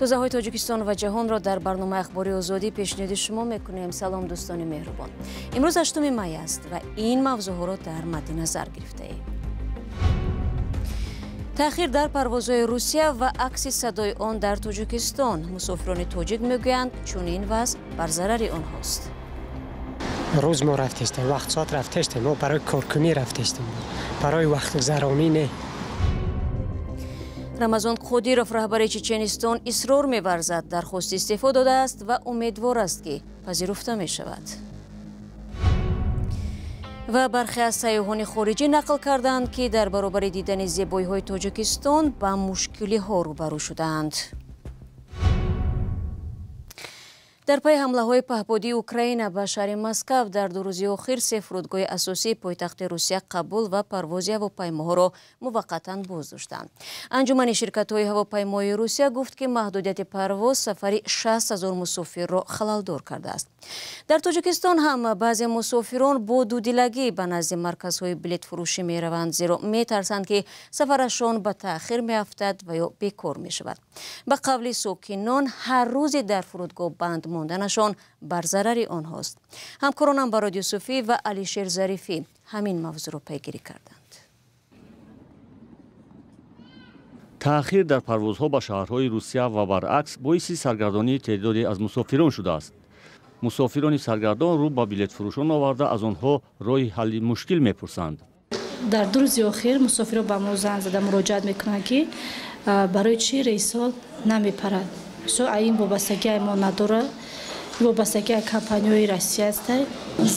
Тозаҳои Тоҷикистон ва ҷаҳонро дар барномаи Ахбори Озодӣ пешниҳоди шумо мекунем. Салом дӯстони меҳрубон. Имрӯз 8 май аст ва ин мавзӯъҳоро дар мадди назар гирифтаем. Таъхир дар парвозҳои Русия ва акси садои он дар Тоҷикистон. Мусофирони тоҷик мегӯянд, чунин вазъ бар зарари онҳост. Рӯз мо рафтестем, вақт соат рафтестем, мо барои коркунӣ рафтестем, барои вақтгузаронӣ не. Рамазон Қодиров, раҳбари Чеченистон, исрор меварзад, дархости истеъфо додааст ва умедвор аст, ки пазируфта мешавад. Ва бархе аз сайёҳони хориҷӣ нақл карданд, ки дар баробари дидани зебоиҳои Тоҷикистон ба мушкилиҳо рӯбарӯ шудаанд. Дар пайи ҳамлаҳои паҳподии Украина ба шаҳри Москав дар ду рӯзи охир се фурудгоҳи асосии пойтахти Русия қабул ва парвози ҳавопаймоҳоро муваққатан боздоштанд. Анҷумани ширкатҳои ҳавопаймоии Русия гуфт, ки маҳдудияти парвоз сафари 60 ҳазор мусофирро халалдор кардааст. Дар Тоҷикистон ҳам баъзе мусофирон бо дудилагӣ ба назди марказҳои билетфурӯшӣ мераванд, зеро метарсанд, ки сафарашон ба таъхир меафтад ва ё бекор мешавад. Ба қавли сокинон, ҳар рӯзе дар фурудгоҳ банд монданашон бар зарари онҳост. Ҳамкоронам Барод Юсуфӣ ва Алишер Зарифӣ ҳамин мавзӯъро пайгирӣ карданд. Таъхир дар парвозҳо ба шаҳрҳои Русия ва баръакс боиси саргардонии теъдоде аз мусофирон шудааст. Мусофирони саргардон рӯ ба билетфурӯшон оварда, аз онҳо роҳи ҳалли мушкил мепурсанд. Дар ду рӯзи охир мусофирон ба мо занг зада муроҷиат мекунанд, ки барои чӣ рейсҳо намепарад. Ин вобастагии мо надорад, вобастагии компанияҳои Россия аст.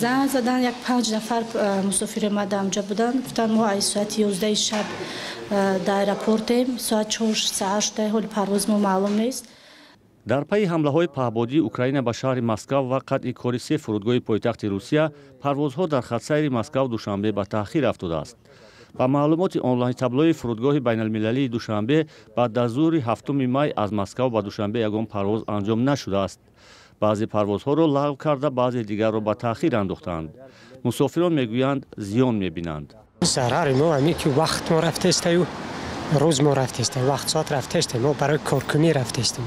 Занг задан як 5 нафар мусофири ма дар онҷа буданд, гуфтанд мо аз соати 11 шаб дар аэропортем, соат 4 саҳар шуда, ҳоли парвози мо маълум нест. Дар пайи ҳамлаҳои паҳбодии Украина ба шаҳри Москав ва қатъи кори се фурудгоҳи пойтахти Русия, парвозҳо дар хатсайри Москав Душанбе ба таъхир афтодааст. Ба маълумоти онлайн-таблои фурудгоҳи байналмилалии Душанбе, баъд аз зуҳри 7 май аз Москав ба Душанбе ягон парвоз анҷом нашудааст. Баъзе парвозҳоро лағв карда, баъзе дигарро ба таъхир андохтаанд. Мусофирон мегӯянд, зиён мебинанд. Зарари мо ҳамин ки вақт мо рафтестаю, рӯз мо рафтестем, вақт соат рафтестем, мо барои коркунӣ рафтестем,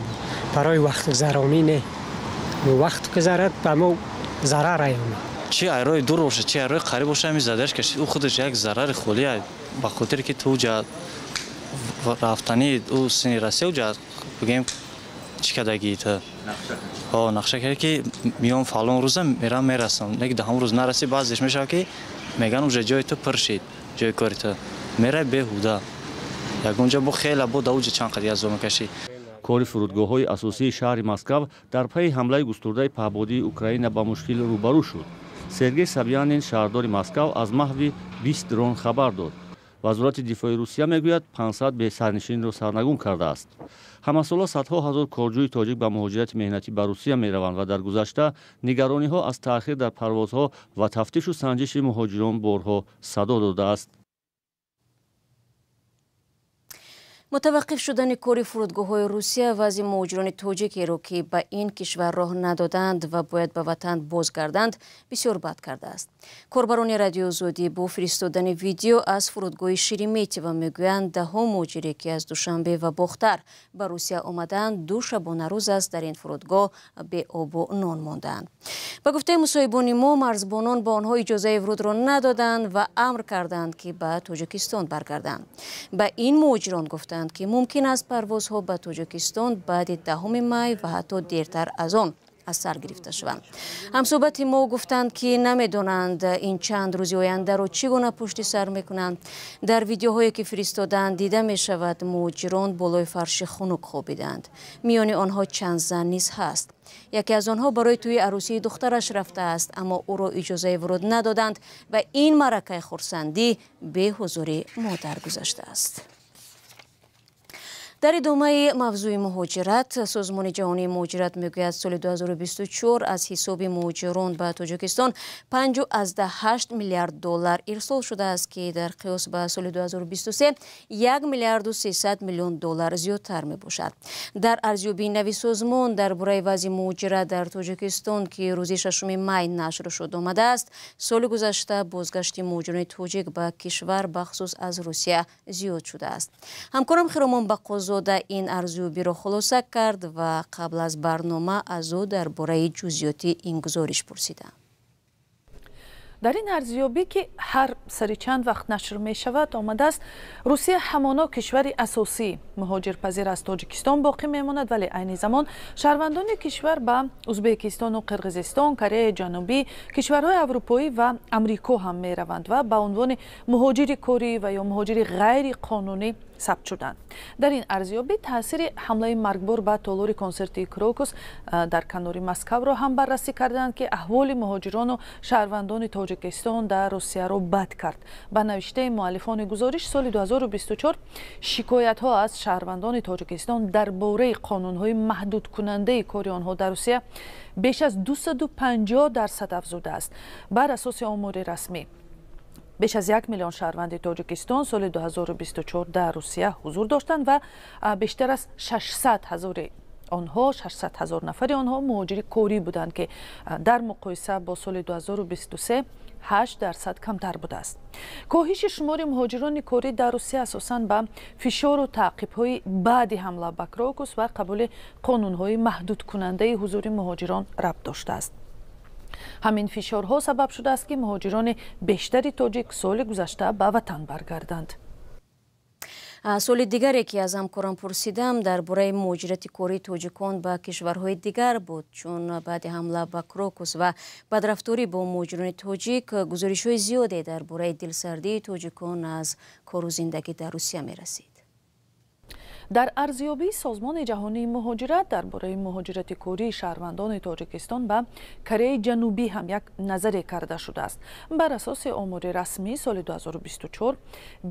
барои вақтгузаронӣ не. Вақт гузарад, ба мо зарар аёмад. Чи айрои дур бошад, чи айрои қариб бошад, ҳамин задаш кашид. Ӯ худаш як зарари холӣ, ба хотире ки ту ҷа рафтани ӯ сини Россия ҷа бигем чӣ кардагӣ ту? Ҳо, нақша кард ки миён фалон рӯза мерам мерасам. Не ки даҳум рӯз нарасӣ, баъзеш мешавад ки меган уже ҷои ту пур шид, ҷои кори ту. Мерай беҳуда. Ягон ҷо бо хела бо дар ҷо чанд қадр азоб мекашӣ. Кори фурудгоҳҳои асосии шаҳри Москав дар пайи ҳамлаи густурдаи паҳбодии Украина ба мушкил рӯбарӯ шуд. Сергей Собянин, шаҳрдори Москав, аз маҳви 20 дрон хабар дод. Вазорати дифои Русия мегӯяд, 500 бесарнишинро сарнагун кардааст. Ҳамасола садҳо ҳазор корҷӯи тоҷик ба муҳоҷирати меҳнатӣ ба Русия мераванд ва дар гузашта нигарониҳо аз таъхир дар парвозҳо ва тафтишу санҷиши муҳоҷирон борҳо садо додааст. Мутаваққиф шудани кори фурудгоҳҳои Русия вазъи муҳоҷирони тоҷикеро, ки ба ин кишвар роҳ надоданд ва бояд ба ватан бозгарданд, бисёр бад кардааст. Корбарони Радиои Озодӣ бо фиристодани видео аз фурудгоҳи Шереметьево мегӯянд, даҳо муҳоҷире, ки аз Душанбе ва Бохтар ба Русия омадаанд, ду шабонарӯз аст дар ин фурудгоҳ беобу нон мондаанд. Ба гуфтаи мусоҳибони мо, марзбонон ба онҳо иҷозаи вурудро надоданд ва амр карданд, ки ба Тоҷикистон баргарданд. Ба ин муҳоҷирон гуфтанд, ки мумкин аст парвозҳо ба Тоҷикистон баъди 10 май ва ҳатто дертар аз он аз сар гирифта шаванд. Ҳамсӯҳбати мо гуфтанд, ки намедонанд ин чанд рӯзи ояндаро чӣ гуна пушти сар мекунанд. Дар видеоҳое, ки фиристоданд, дида мешавад, муҳоҷирон болои фарши хунук хобиданд. Миёни онҳо чанд зан низ ҳаст. Яке аз онҳо барои тӯи арӯсии духтараш рафтааст, аммо ӯро иҷозаи вуруд надоданд ва ин маъракаи хурсандӣ беҳузури модар гузаштааст. Дар идомаи мавзӯи муҳоҷират, Созмони ҷаҳонии муҳоҷират мегӯяд, соли 2024 аз ҳисоби муҳоҷирон ба Тоҷикистон 5,8 миллиард доллар ирсол шудааст, ки дар қиёс ба соли 2023 1 миллиарду 300 миллион доллар зиёдтар мебошад. Дар арзёбии нави созмон дар бораи вазъи муҳоҷират дар Тоҷикистон, ки рӯзи 6 май нашр шуд, омадааст, соли гузашта бозгашти муҳоҷирони тоҷик ба кишвар, бахусус аз Русия, зиёд шудааст. Ҳамкорам Хиромон Бақозод Бақозода ин арзёбиро хулоса кард ва қабл аз барнома аз ӯ дар бораи ҷузъиёти ин гузориш пурсидам. Дар ин арзёбӣ, ки ҳар сари чанд вақт нашр мешавад, омадааст: Русия ҳамоно кишвари асосии муҳоҷирпазир аз Тоҷикистон боқӣ мемонад, вале айни замон шаҳрвандони кишвар ба Узбекистону Қирғизистон, Кореяи Ҷанубӣ, кишварҳои аврупоӣ ва Амрико ҳам мераванд ва ба унвони муҳоҷири корӣ ва ё муҳоҷири ғайриқонунӣ сабт шуданд. Дар ин арзёбӣ таъсири ҳамлаи маргбор ба толори консертии Крокус дар канори Москавро ҳам баррасӣ карданд, ки аҳволи муҳоҷирону шаҳрвандони Тоҷикистон дар Русияро бад кард. Ба навиштаи муаллифони гузориш, соли 2024 шикоятҳо аз шаҳрвандони Тоҷикистон дар бораи қонунҳои маҳдудкунандаи кори онҳо дар Русия беш аз 250% афзудааст. Бар асоси омори расмӣ, беш аз 1 миллион шаҳрванди Тоҷикистон соли 2024 дар Русия ҳузур доштанд ва бештар аз 600 ҳазори онҳо, 600 ҳазор нафари онҳо муҳоҷири корӣ буданд, ки дар муқоиса бо соли 2023 8% камтар будааст. Коҳиши шумори муҳоҷирони корӣ дар Русия асосан ба фишору таъқибҳои баъди ҳамла ба Крокус ва қабули қонунҳои маҳдудкунандаи ҳузури муҳоҷирон рабт доштааст. Ҳамин фишорҳо сабаб шудааст, ки муҳоҷирони бештари тоҷик соли гузашта ба ватан баргарданд. Суоли дигаре, ки аз ҳамкорам пурсидам, дар бораи муҳоҷирати кории тоҷикон ба кишварҳои дигар буд, чун баъди ҳамла ба Крокус ва бадрафторӣ бо муҳоҷирони тоҷик гузоришҳои зиёде дар бораи дилсардии тоҷикон аз кору зиндагӣ дар Русия мерасид. Дар арзёбии Созмони ҷаҳонии муҳоҷират дар бораи муҳоҷирати кории шаҳрвандони Тоҷикистон ба Кореяи Ҷанубӣ ҳам як назаре карда шудааст. Бар асоси омори расмӣ, соли 2024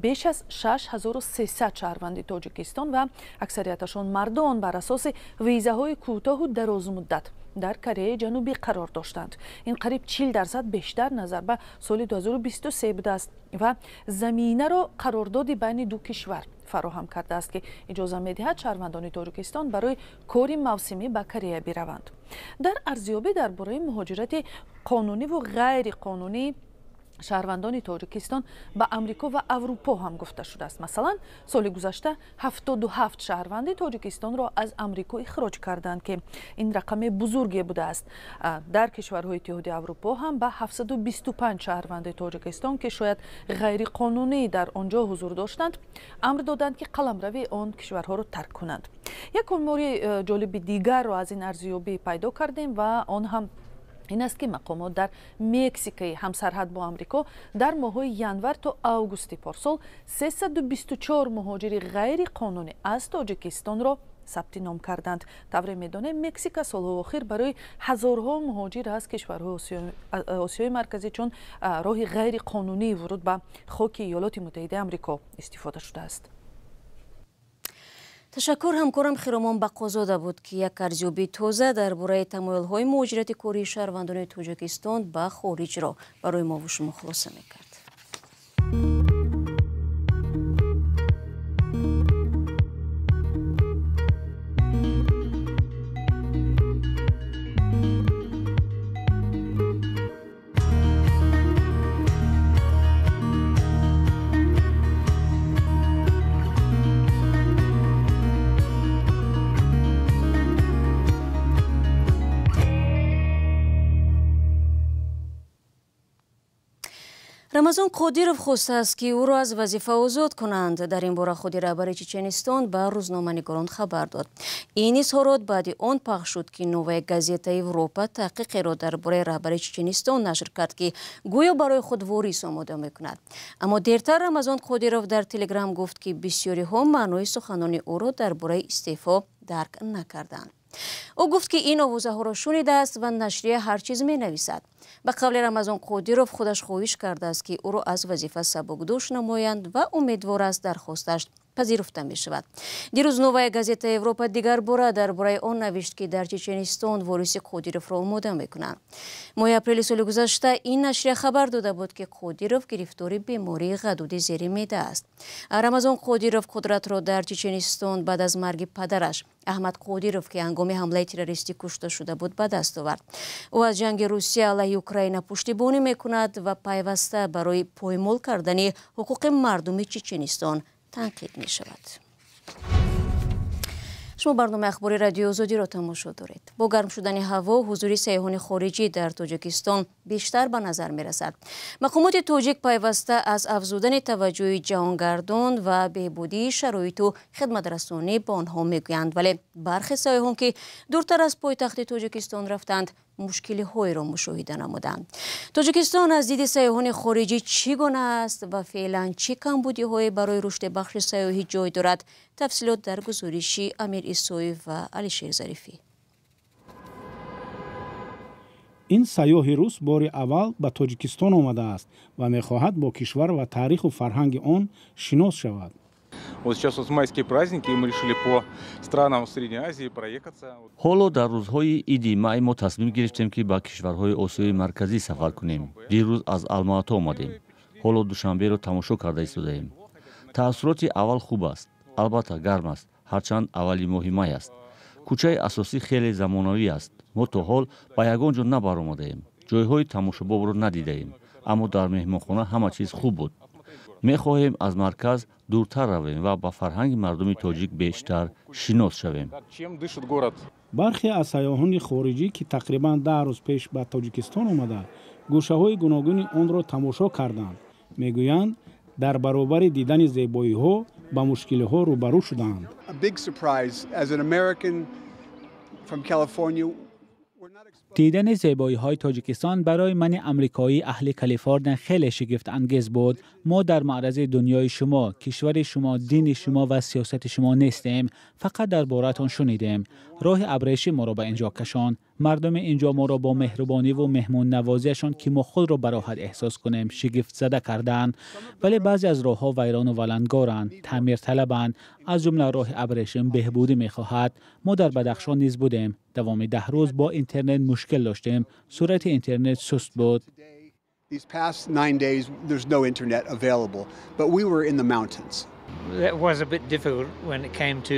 беш аз 6300 шаҳрванди Тоҷикистон ва аксарияташон мардон бар асоси визаҳои кӯтоҳу дарозмуддат дар Кореяи Ҷанубӣ қарор доштанд. Ин қариб 40% бештар назар ба соли 2023 будааст ва заминаро қарордоди байни ду кишвар фароҳам кардааст, ки иҷоза медиҳад шаҳрвандони Тоҷикистон барои кори мавсимӣ ба Корея бираванд. Дар арзёбӣ дар бораи муҳоҷирати қонуниву ғайриқонунӣ шаҳрвандони Тоҷикистон ба Амрико ва Аврупо ҳам гуфта шудааст. Масалан, соли гузашта 77 шаҳрванди Тоҷикистонро аз Амрико ихроҷ карданд, ки ин рақами бузурге будааст. Дар кишварҳои Иттиҳоди Аврупо ҳам ба 725 шаҳрванди Тоҷикистон, ки шояд ғайриқонунӣ дар он ҷо ҳузур доштанд, амр доданд, ки қаламрави он кишварҳоро тарк кунанд. Як омори ҷолиби дигарро аз ин арзёбӣ пайдо кардем ва он ҳам ин аст, ки мақомот дар Мексикаи ҳамсарҳад бо Амрико дар моҳҳои январ то августи порсол 324 муҳоҷири ғайриқонунӣ аз Тоҷикистонро сабти ном карданд. Тавре медонем, Мексика солҳои охир барои ҳазорҳо муҳоҷир аз кишварҳои Осиёи Марказӣ чун роҳи ғайриқонунии вуруд ба хоки Иёлоти Муттаҳидаи Амрико истифода шудааст. Ташаккур. Ҳамкорам Хиромон Бақозода буд, ки як арзёбии тоза дар бораи тамоюлҳои муҳоҷирати кории шаҳрвандони Тоҷикистон ба хориҷро барои мову шумо хулоса мекард. Рамазон Қодиров хостааст, ки ӯро аз вазифа озод кунанд. Дар ин бора худи раҳбари Чеченистон ба рӯзноманигорон хабар дод. Ин изҳорот баъди он пахш шуд, ки «Новая газета Европа» таҳқиқеро дар бораи раҳбари Чеченистон нашр кард, ки гӯё барои худ ворис омода мекунад. Аммо дертар Рамазон Қодиров дар Телеграм гуфт, ки бисёриҳо маънои суханони ӯро дар бораи истеъфо дарк накарданд. Ӯ гуфт, ки ин овозаҳоро шунидааст ва нашрия ҳар чиз менависад. Ба қавли Рамазон Қодиров, худаш хоҳиш кардааст, ки ӯро аз вазифа сабукдӯш намоянд ва умедвор аст, дархосташ пазируфта мешавад. Дирӯз «Новая газета Европа» дигар бора дар бораи он навишт, ки дар Чеченистон вориси Қодировро омода мекунанд. Моҳи апрели соли гузашта ин нашрия хабар дода буд, ки Қодиров гирифтори бемории ғадуди зери меъда аст. Рамазон Қодиров қудратро дар Чеченистон баъд аз марги падараш Аҳмад Қодиров, ки ҳангоми ҳамлаи террористӣ кушта шуда буд, ба даст овард. Ӯ аз ҷанги Русия алайҳи Украина пуштибонӣ мекунад ва пайваста барои поймол кардани ҳуқуқи мардуми Чеченистон танқид мешавад. Шумо барномаи ахбори Радиои Озодиро тамошо доред. Бо гарм шудани ҳаво ҳузури сайёҳони хориҷӣ дар Тоҷикистон бештар ба назар мерасад. Мақомоти тоҷик пайваста аз афзудани таваҷҷӯҳи ҷаҳонгардон ва беҳбудии шароиту хидматрасонӣ ба онҳо мегӯянд, вале бархе сайёҳон, ки дуртар аз пойтахти Тоҷикистон рафтанд, мушкилиҳоеро мушоҳида намуданд. Тоҷикистон аз диди сайёҳони хориҷӣ чӣ гуна аст ва феълан чӣ камбудиҳое барои рушди бахши сайёҳӣ ҷой дорад? Тафсилот дар гузориши Амир Исоев ва Алишер Зарифӣ. Ин сайёҳи рус бори аввал ба Тоҷикистон омадааст ва мехоҳад бо кишвар ва таъриху фарҳанги он шинос шавад. Вот сейчас вот майские праздники, и мы решили по странам Средней Азии проехаться. Ҳоло дар рӯзҳои иди май мо тасмим гирифтем, ки ба кишварҳои Осиёи Марказӣ сафар кунем. Дирӯз аз Алмаато омадем. Ҳоло Душанберо тамошо карда истодаем. Таассуроти аввал хуб аст. Албатта, гарм аст, ҳарчанд аввали моҳи май аст. Кӯчаи асосӣ хеле замонавӣ аст. Мо то ҳол ба ягон ҷо набаромадаем, ҷойҳои тамошобобро надидаем, аммо дар меҳмонхона ҳама чиз хуб буд. Мехоҳем аз марказ дуртар равем ва ба фарҳанги мардуми тоҷик бештар шинос шавем. Бархе аз сайёҳони хориҷӣ, ки тақрибан 10 рӯз пеш ба Тоҷикистон омада, гӯшаҳои гуногуни онро тамошо карданд, мегӯянд, дар баробари дидани зебоиҳо ба мушкилиҳо рӯбарӯ шудаанд. Дидани зебоиҳои Тоҷикистон барои мани амрикоӣ аҳли Калифорния хеле шигифтангез буд. Мо дар маърази дунёи шумо, кишвари шумо, дини шумо ва сиёсати шумо нестем. Фақат дар бораатон шунидем. Роҳи абрешим моро ба инҷо кашонд. Мардуми инҷо моро бо меҳрубониву меҳмоннавозиашон, ки мо худро ба роҳат эҳсос кунем, шигифтзада карданд. Вале баъзе аз роҳҳо вайрону валангоранд, таъмирталабанд. Аз ҷумла роҳи абрешим беҳбудӣ мехоҳад. Мо дар Бадахшон низ будем. Давоми 10 рӯз бо интернет мушкил доштем. Суръати интернет суст буд. These past 9 days there's no internet available, but we were in the mountains. That was a bit difficult when it came to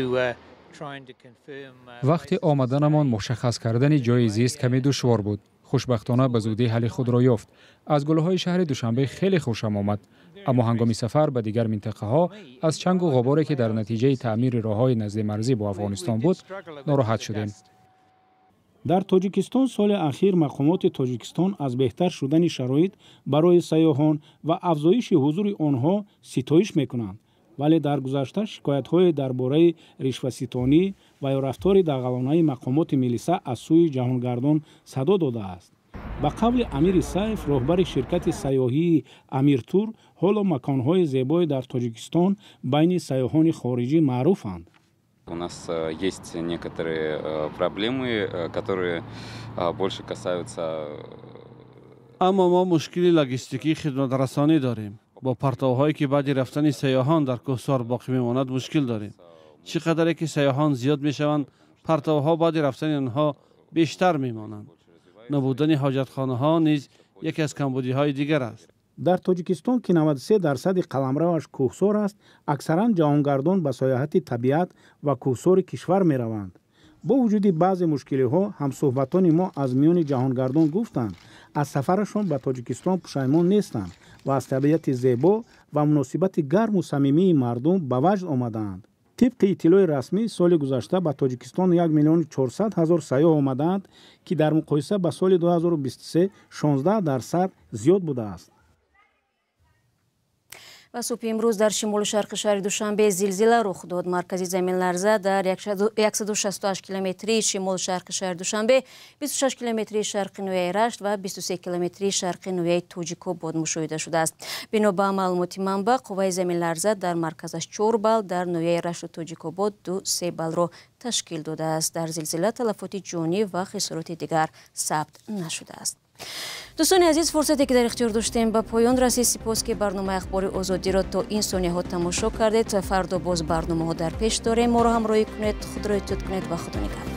вақти омаданамон мушаххас кардани ҷои зист каме душвор буд. Хушбахтона, ба зудӣ ҳалли худро ёфт. Аз гулҳои шаҳри Душанбе хеле хушам омад, аммо ҳангоми сафар ба дигар минтақаҳо аз чангу ғуборе, ки дар натиҷаи таъмири роҳҳои наздимарзӣ бо Афғонистон буд, нороҳат шудем. Дар Тоҷикистон соли ахир мақомоти Тоҷикистон аз беҳтар шудани шароит барои сайёҳон ва афзоиши ҳузури онҳо ситоиш мекунанд, вале дар гузашта шикоятҳое дар бораи ришваситонӣ ва ё рафтори дағалонаи мақомоти милиса аз сӯи ҷаҳонгардон садо додааст. Ба қавли Амир Исаев, роҳбари ширкати сайёҳии Амиртур, ҳоло маконҳои зебое дар Тоҷикистон байни сайёҳони хориҷӣ маъруфанд. У нас есть некоторые проблемы, которые больше касаются. Аммо мо мушкили логистикии хидматрасонӣ дорем. Бо партовҳое, ки баъди рафтани сайёҳон дар кӯҳсор боқӣ мемонад, мушкил дорем. Чӣ қадаре ки сайёҳон зиёд мешаванд, партовҳо баъди рафтани онҳо бештар мемонанд. Набудани ҳоҷатхонаҳо низ яке аз камбудиҳои дигар аст. Дар Тоҷикистон, ки 93% қаламраваш кӯҳсор аст, аксаран ҷаҳонгардон ба сайёҳати табиат ва кӯҳсори кишвар мераванд. Бо вуҷуди баъзе мушкилиҳо, ҳамсӯҳбатони мо аз миёни ҷаҳонгардон гуфтанд, аз сафарашон ба Тоҷикистон пушаймон нестанд ва аз табиати зебо ва муносибати гарму самимии мардум ба ваҷд омадаанд. Тибқи иттилои расмӣ, соли гузашта ба Тоҷикистон 1 400 000 сайёҳ омадаанд, ки дар муқоиса ба соли 2023 16% зиёд будааст. Ва субҳи имрӯз дар шимолу шарқи шаҳри Душанбе зилзила рух дод. Маркази заминларза дар 168 километрии шимолу шарқи шаҳри Душанбе, 26 километрии шарқи ноҳияи Рашт ва 23 километрии шарқи ноҳияи Тоҷикобод мушоҳида шудааст. Бино ба маълумоти манбаъ, қувваи заминларза дар марказаш 4 балл, дар ноҳияи Рашту Тоҷикобод 2-3 баллро ташкил додааст. Дар зилзила талафоти ҷонӣ ва хисороти дигар сабт нашудааст. Дӯстони азиз, фурсате ки дар ихтиёр доштем, ба поён расид. Сипос, ки барномаи ахбори Озодиро то ин сонияҳо тамошо кардед. Фардо боз барномаҳо дар пеш дорем. Моро ҳамроҳӣ кунед, худро эҳтиёт кунед ва Худо нигаҳбон.